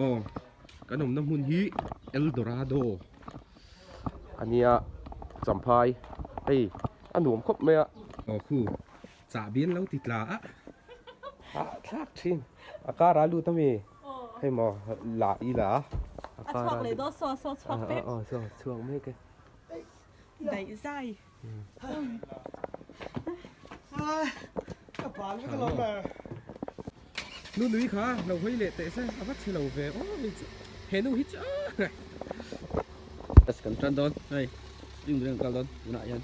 Aw kan awmna hmun hi El Dorado a nia Champhai hei a nuam khawp mai a. Aw khu chahbi an lo ti tla a hahthlak thin a car ah a lut ami hei maw la ila a car ah a lut aw saw chhuak mek e. Daih zai. Nu nui kha lo hawi leh teh se a va chhe lo ve aw hei chu he nu hi chu Bus kan tan dawn hei spring break an kal dawn tunah hian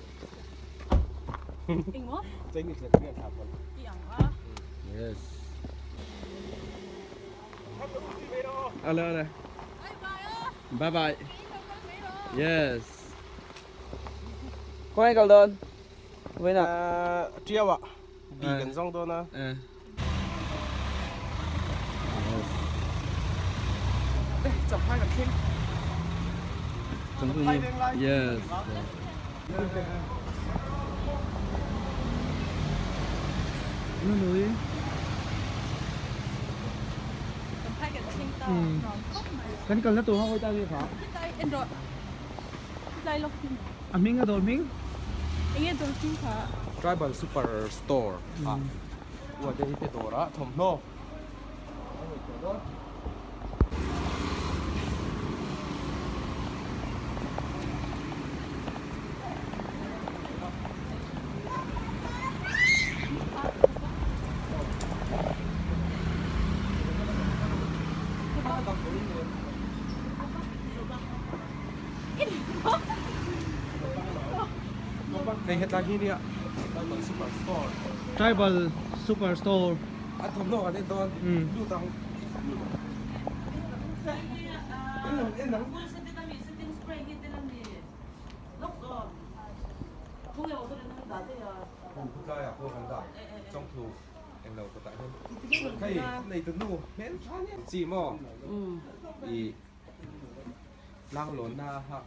Engmaw? Chinese leh Korean thlah pawlh. I ang a. Yes. Ale ale. Bye bye aw. Bye bye. Yes. Khawngaih kal dawn? Vawiinah. Tiau ah bi kan zawng dawn a. Champhai kan thleng. Champhai venglai. Yes. Nunui. Champhai kan thleng ta. Kan kalna tur kha khawi ta nge kha? Tlai en rawh. Tlai lawk hi. A hming a dawr hming? Enge dawr hming kha? Tribal Super Store ah uate hi te dawr ah thawmhnaw a ngaih tawh dawn. Hei hetlai hi nia Tribal Super Store. Tribal Super Store. An thawmhnaw kan en dawn lut ang. Tlaiah pawh kan dah chawngthu englo kawtah hian hei nei tu nu hmel tha nia chi maw i tlang lawnna hak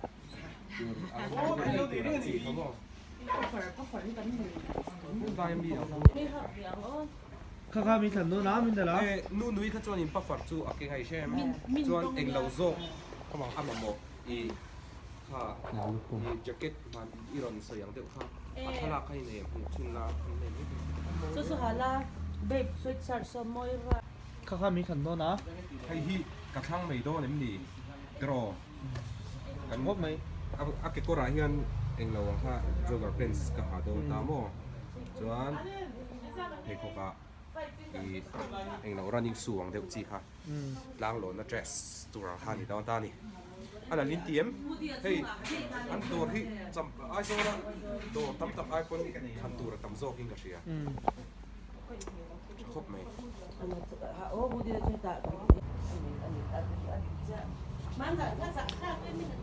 tur ang tur ang chi kha maw vai mi ang Kha kha min thlan dawn a min dal a. Nu nui kha chuan in pafar chu a ke ngai hrem chuan englo zawk a mamawh i kha i jacket hman i rawn sawi ang deuh kha a thlalak kha i nei hmuh chhun la an nei mai thei. Chu chu hala babe sweatshirt saw mawi ra. Kha kha min thlan dawn a. Hei hi ka thlang mai dawn em ni tiraw kan ngawt mai. A kekawrah hian englo ang kha jogger pants ka ha dawn ta maw chuan pheikhawk ah i englo running shoe ang deuh chi kha tlang lawnna dress tur ang kha a ni dawn ta a ni. A la lin ti em? Hei an dawr hi cham Aizawla dawr tam tak ai pawn thlan tur a tam zawkin ka hria. Tha khawp mai.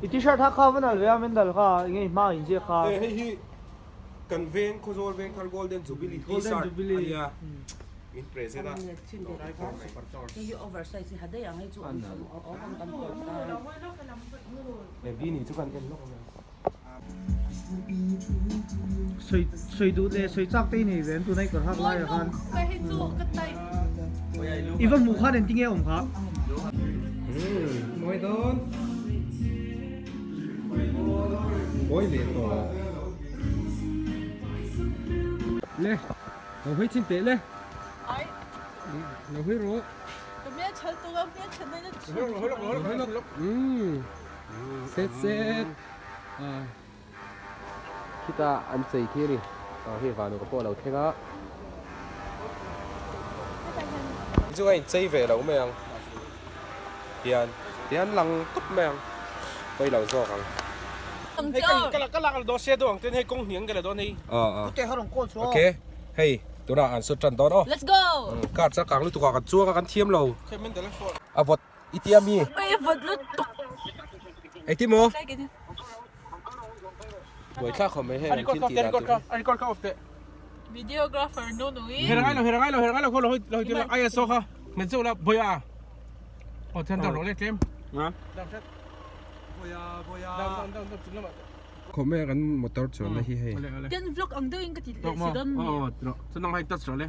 I t-shirt ha kha va nal ve a Mendal kha enge i hma in ziak kha. Hei hi Kan veng Khawzawl Vengthar Golden Jubilee T-shirt a nia min present a. Bini chu kan en lawk ania. Sawi sawi duh leh sawi chak te i nei ve an tunai kawr hak laiah khan i va hmuh khan engtin nge a awm kha. Mawi dawn. Mawi leh tawh. Le, lo hawi chin teh le. Lo hawi rawh. Ka hmel chhal tuk a, hmel chhan na chu. Lo hawi lawk. Umm. Set set. Khita an chei khi a ni. Hei vanu ka pawh a lo thleng a. Chu a inchei ve lo mai ang. Tian tian lang tawp mai ang. Pawi lo zawk ang. Hei ka ka lak dawn sia dawn ang ten hei kawng hniang ka la dawn hei. Pute kha rawn call chu aw. Okay. Hei tunah an sut tan dawn aw. Let's go. Car chu a kang lutuk a kan chuang a kan thiam lo. A vawt i tia mi. Oi a vawt lutuk. Engtin maw? Buai thlak khawp mai hei an thil tih dan tur hi. A record kha off teh. Videographer nu nui. Hera ngai lo hera ngai lo hera ngai lo khaw lo lo ti la ai so kha men chu la boya. O then dang ro le tlem. Ha. Dang hret. Boya boya. Dang dang dang dang chung lama. Khawp mai a kan motor chuan na hi hei. Ten vlog ang deuh in ka ti leh si dawn mi. Aw tiro. Chu nang hai touch ro le.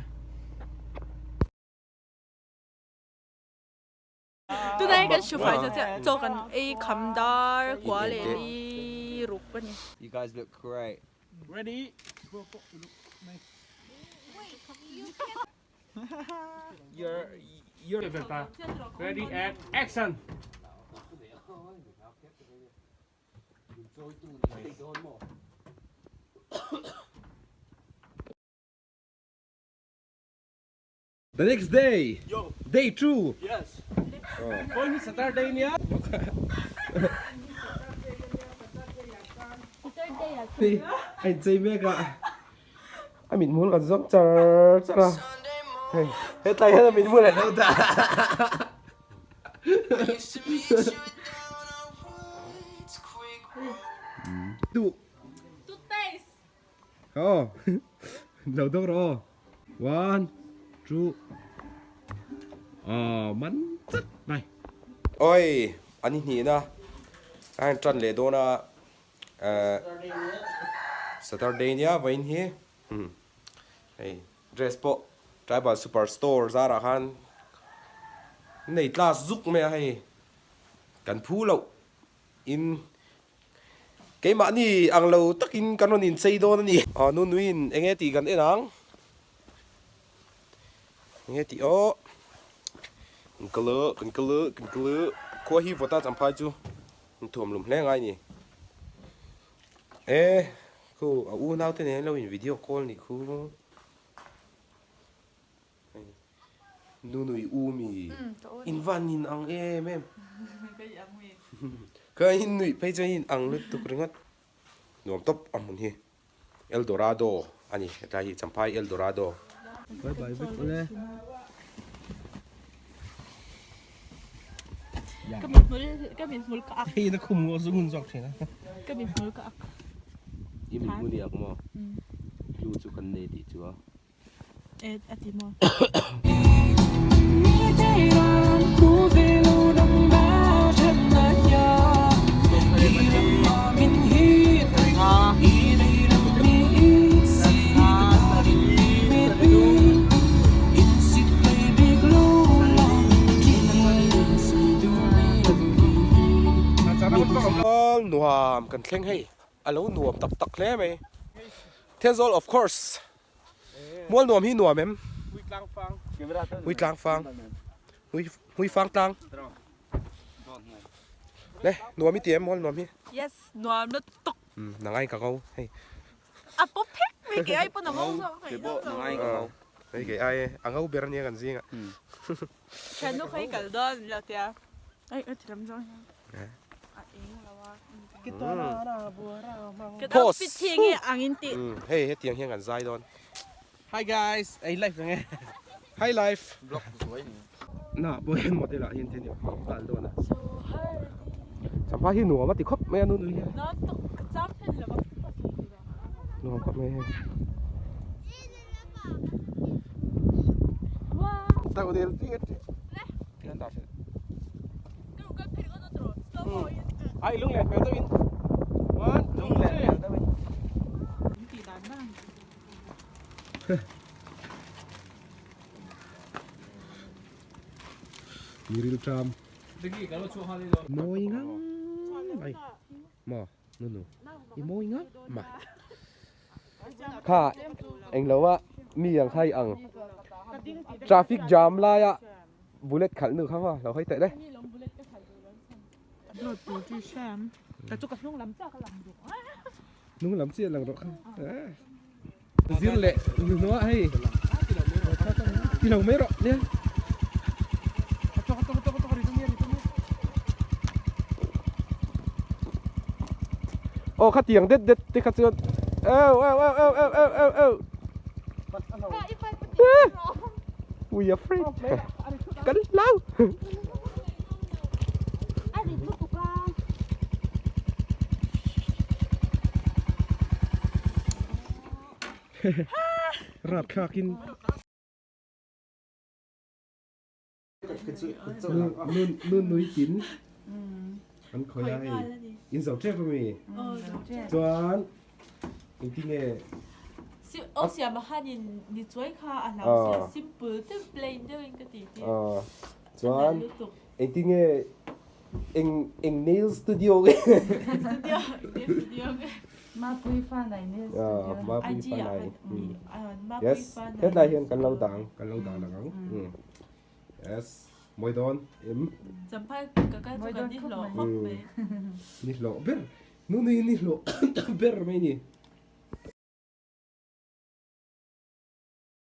Tunai kan hru fai sa chiah chaw kan ei kham dar kua leh li ruk a ni. You guys look great. Ready? You're you're Ready and action. The next day. Day 2. Yes. Koi Saturday nia. Thì anh chơi mê cả. Anh mình muốn còn dốc char char à. Hết tay hết mình muốn lại đâu ta. Tụ. Toothpaste. Oh. Đầu đâu rồi. One, two. Ờ man rất này. Ôi, anh nhỉ na. Anh trần lệ đô na. Saturday nia vain hi. Hei dress pawh tribal super store zarah khan nei class zuk mai a hei kan phu loh in keimahni ang lo takin kan rawn inchei dawn a ni. Aw nu nuiin eng nge tih kan en ang eng nge tih aw kan kal a kan kal a kan kal a khua hi vawta champhai chu inthuam lum hle ngai a ni e khu a unau te nen lo in video call ni khu Nunui u mi in van in ang em em ka in nuih phei chuan in ang lutuk ringawt nuam tawp a hmun hi Eldorado a ni hetlai hi Champhai Eldorado. Bye bye vek ule. Ka mithmul ka mithmul ka ak. Hei na khum ngo zu ngun zawk thin a. Ka mithmul ka ak. I mithmul i ak maw? Glue chu kan nei tih chu a. E a ti maw? Nuam kan thleng hei a lo nuam tak tak hle mai Thenzawl of course mual nuam hi nuam em hui tlang fang hui fang tlang le nuam i ti em mual nuam hi yes nuam lutuk nang ai ka ko hei A pawp phek mai ke ai pawn a ngo zawk a ngaih zawk a hei ke ai a ngo ber ania kan zing a. Thiannu kha hi kal dawn an lo tia. Ai a ti lam zawng hian a eng lo a. Ka outfit hi enge ang in tih. Hei hetiang hian kan zai dawn. Hi guys, ei live reng e. Hi live. Na pawh hian model ah hian thil kal dawn a. Champhai hi nuam a ti khawp mai a nu nui hian. Nuam khawp mai hei. Ai lung leh hmel deuh in. One, two, three. Mi ril tram mawi ngang mai maw nunu i mawi ngang mai kha englo a mi ang kha i ang traffic jam laia bullet khalh nu kha maw lo hawi teh le. Hnung lam chiah lang rawh kha. Zir leh hnuhnawh hei. Ti lo mai rawh nia. Aw khatiang det det te kha chuan eu eu eu eu eu eu eu eu. We are free. Kan hlau. Rap thlakin nun nui tin an khawi a hei in zo tep ami chuan engtin nge Aw siam a hanin ni chuai kha a hlau sia simple deuh plain deuhin ka ti ti chuan Engtin nge eng eng nail studio nge? Studio, nail studio nge? Mapui Fanai nail studio. Mapui IG ah Fanai. khan Mapui Yes, Fanai. hetlai hian kan lo dah ang, kan lo dah lang ang. Yes, mawi dawn em? Champhai ka kal chu kan ni hlawh khawp mai. Ni hlawh ber, nunui ni hlawh ber mai ni.